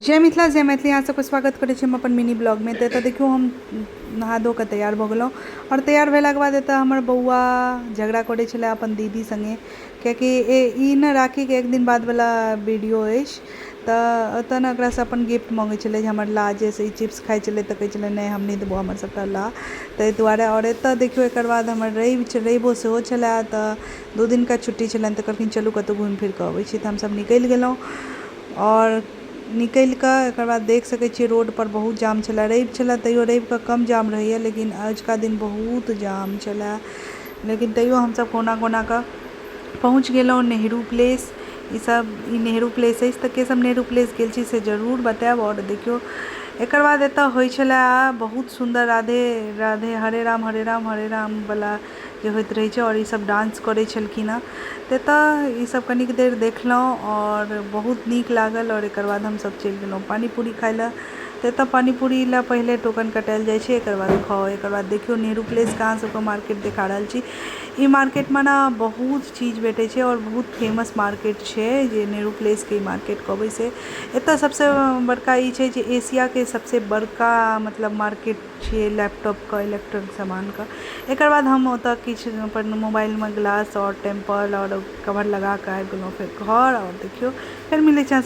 जय मिथिला जय मैथिली। अहाँ सबके स्वागत करै छी हम अपन मिनी ब्लॉगमे। तऽ एतऽ देखियौ, हम नहा धो कऽ तैयार भऽ गेलहुँ आओर तैयार भेलाके बाद एतऽ हमर बौआ झगड़ा करै छलै अपन दीदी सङ्गे, कियाकि ई ने राखीके एक दिन बादवला वीडियो अछि। तऽ ओतऽ ने ओकरासँ अपन गिफ्ट मङ्गै छलै जे हमर ला, जे से ई चिप्स खाइ छलै तऽ कहै छलै नहि, हम नहि देबौ, हमर सभटा ला, ताहि दुआरे। आओर एतऽ देखियौ, एकर बाद हमर रवि, रविओ सेहो छलै, तऽ 2 दिनका छुट्टी छलनि, तऽ कहलखिन चलू कतहु घुमि फिर कऽ अबै छी। तऽ हमसभ निकलि गेलहुँ आओर निकलि कऽ एकर बाद देख सकै छियै रोडपर बहुत जाम छलै। रवि छलै तैयो रविके कम जाम रहैए, लेकिन अजुका दिन बहुत जाम छलै। लेकिन तैयो हमसभ कोना कोना कऽ पहुँच गेलहुँ नेहरू प्लेस। ईसभ ई नेहरू प्लेस अछि, तऽ के सब नेहरू प्लेस गेल छी से जरूर बतायब। आओर देखियौ, एकर बाद एतय होइ छलै बहुत सुन्दर राधे राधे हरे राम हरे राम हरे रामवला जे होइत रहै छै, आओर ईसभ डांस करै छलखिन हेँ। तऽ एतय ईसभ कनिक देर देखलहुँ आओर बहुत नीक लागल। आओर एकर बाद हमसभ चलि गेलहुँ पानीपूरी खाय लए। तऽ एतय पानीपूरी लए पहिले टोकन कटायल जाइ छै, एकर बाद खाउ। एकर बाद देखियौ, नेहरू प्लेसके अहाँ सबके मार्केट देखा रहल छी। ई मार्केटमे ने बहुत चीज भेटै छै आओर बहुत फेमस मार्केट छै जे नेहरू प्लेसके ई मार्केट कहबै से। एतय सबसँ बड़का ई छै जे एशियाके सबसँ बड़का मतलब मार्केट छियै लैपटॉपके, इलेक्ट्रॉनिक सामानके। एकर बाद हम ओतऽ किछु अपन मोबाइलमे ग्लास आओर टेम्पर आओर कवर लगा कऽ आबि गेलहुँ फेर घर। आओर देखियौ, फेर मिलै छै।